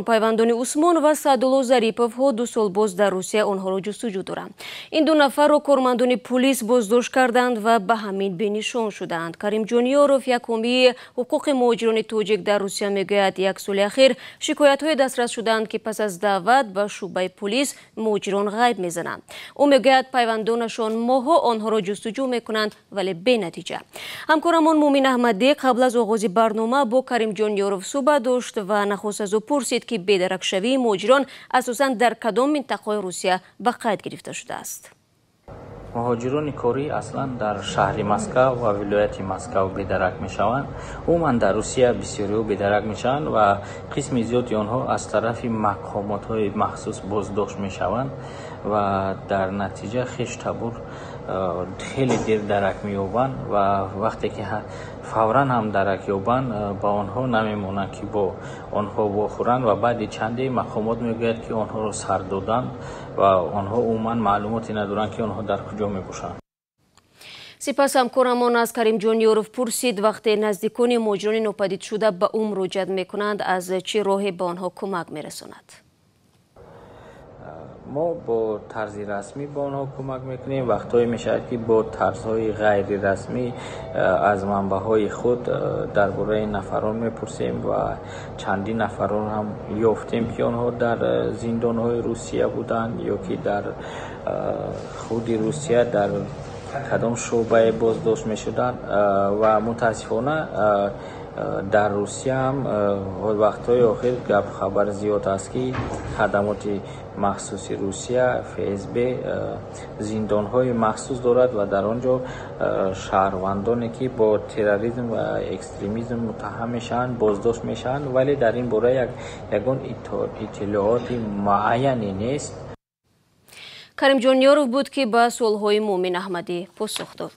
Пайвандони Усмон ва Саъдулло Зариповҳо 2 сол боз дар Русия онҳоро ҷустуҷӯ доранд. Ин ду нафарро кормандони пулис боздошт карданд ва ба ҳамин бенишон шуданд. Каримҷон Ёров, як ҳомии ҳуқуқи муҳоҷирони тоҷик дар Русия, мегӯяд, як соли ахир шикоятҳое дастрас шуданд, ки пас аз даъват ба шӯъбаи пулис муҳоҷирон ғайб мезананд. Ӯ мегӯяд, пайвандонашон моҳҳо онҳоро ҷустуҷӯ мекунанд, вале бенатиҷа. Ҳамкорамон Муъмин Аҳмадӣ қабл аз оғози барнома бо Каримҷон Ёров суҳбат дошт ва нахуст аз ӯ пурсид, ки бедаракшавии муҳоҷирон асосан дар кадом минтақаҳои Русия ба қайд гирифта шудааст. Муҳоҷирони корӣ аслан дар шаҳри Москав ва вилояти Москав бедарак мешаванд. Умуман дар Русия бисёриҳо бедарак мешаванд ва қисми зиёди онҳо аз тарафи мақомотҳои махсус боздошт мешаванд ва дар натиҷа хештабур хеле дер дарак меёбанд ва вақте ки фавран ҳам дарак ёбанд, ба онҳо намемонанд, ки бо онҳо вохӯранд ва баъди чанде мақомот мегӯяд, ки онҳоро сар доданд ва онҳо умуман маълумоте надоранд, ки онҳо дар куҷо мебошанд. Сипас ҳамкорамон аз Каримҷон Ёров пурсид, вақте наздикони муҳоҷирони нопадидшуда ба ӯ муроҷиат мекунанд, аз чӣ роҳе ба онҳо кӯмак мерасонад. Мо бо тарзи расмӣ ба онҳо кӯмак мекунем. Вақтҳое мешавад, ки бо тарзҳои ғайрирасмӣ аз манбаъҳои худ дар бораи нафарон мепурсем ва чандин нафарон ҳам ёфтем, ки онҳо дар зиндонҳои Русия буданд ё ки дар худи Русия дар кадом шӯъбае боздошт мешуданд. Ва мутаассифона дар Русия ҳам вақтҳои охир гап хабар зиёд аст, ки хадамоти махсуси Русия, ФСБ, зиндонҳои махсус дорад ва дар он ҷо шаҳрвандоне, ки бо терроризм ва экстремизм муттаҳам мешаванд, боздошт мешаванд, вале дар ин бора ягон иттилооти муайяне нест. Каримҷон Ёров буд, ки ба суолҳои Муъмин Аҳмадӣ посух дод.